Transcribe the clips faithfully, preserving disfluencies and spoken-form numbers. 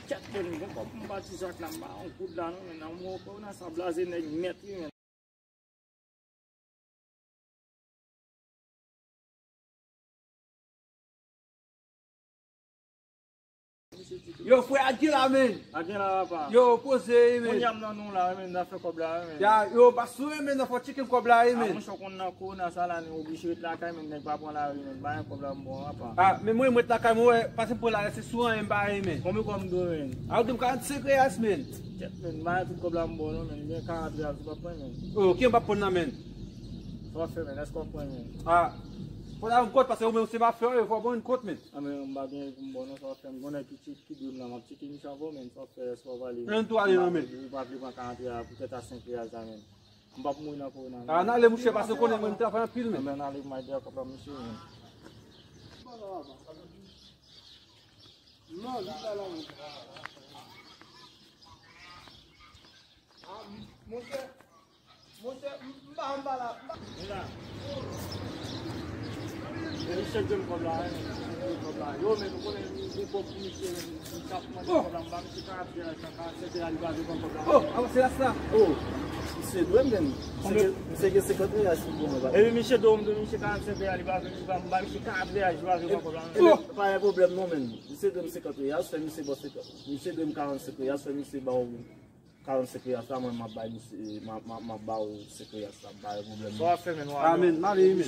Kèt, men, gen kòb m pati zòt la, m ba yon kout la, non, men, nan mo kò nan sa blaze nèg nèt, wi, men. Yo, frè, Aguila, men. Aguila, papa. Yo, poze, men. Kounye a m nan nou la, men, n a fè kòb la, men. Ya, yo, pa sou, men, nan fò tcheke kòb la, men. A, monchè, w konn nan kowona sa la, nou oblije ret lakay, men, nèg pa pran lari, men. Ba yon kòb la, m bon, papa. A, men mwen, mwen ret lakay, mwen, wè, pase m pran lari, se sou anyen, m pa, men. Konbyen kòb m dwe, men? A, ou dwe m karannsenk reyas, men. Kèt, men, ba yon tout kòb la, m bon, non, men. Gen karant reyas, ou pa pran, men. O, ki m pa pran nan, men? Sa w ap fè, men? Èske w ap pran, men? A, fò la, yon kòt, paske ou menm, se pa fè, fò bon, yon kòt, men. A, men, m pa gen pou m bon, non, sa w ap fè, m konnen ki Ki dwe m nan, m ap tcheke misye ankò, men, sa w ap fè, èske w ap ale, men? Ann tou ale, non, men. Ou pa vle pran karant reyal pou tèt a senk reyal sa, men. M p ap mouri nan kowona, men. A, n ale, monchè, paske w konnen mwen, m travay anpil, men. Anben, n ale, m al dèyè kòb la, mesye, men. Non, li pa la, men. A, monchè. Monchè, m, m pa, m pa la, m pa. Mira. E misye dwe m kòb la, wi, misye dwe m kòb la. Yo, men, nou konnen, m gen kòb pou misye, men, m t ap mande kòb la, m ba misye karant reyal, karannsenk reyal, li pa vle pran kòb la. O, a, se la, se la. O, misye dwe m, men. Misye gen, misye gen senkant reyal pou mwen, pa. Epi misye dwe m, dwe misye karannsenk reyal, li pa vle, li pa, m ba misye karant reyal, li pa vle pran kòb la, men. Epi, pa gen pwoblèm, non, men. Misye dwe m senkant reyal, fè misye ban senkant. Misye dwe m karannsenk reyal, fè misye ba w Karannsenk reyal sa, mwen, m ap bay misye, m ap, m ap, m ap ba w senk reyal sa, pa gen pwoblèm, non. Sa w ap fè, men, w a, a, men, m ale, wi, men.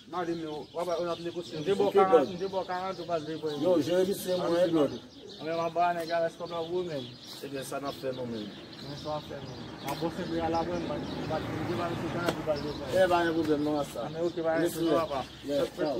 M ale, men, w ap, w ap negosye. M te ba w karant, m te ba w karant, ou pa t vle pran. Yo, jere misye, mwen, wi, brother. Anben, m ap ba nèg la rès kòb la pou ou, men. Ebyen, sa n ap fè, non, men. Men sa w ap fè, men. M ap ba w senk reyal la, mwen, m pa t, m pa t, m te ba misye karant, ou pa t vle pran. E, pa gen pwoblèm, non, a sa. Anben, oke, pa gen pwoblèm, papa. Yeah, ciao.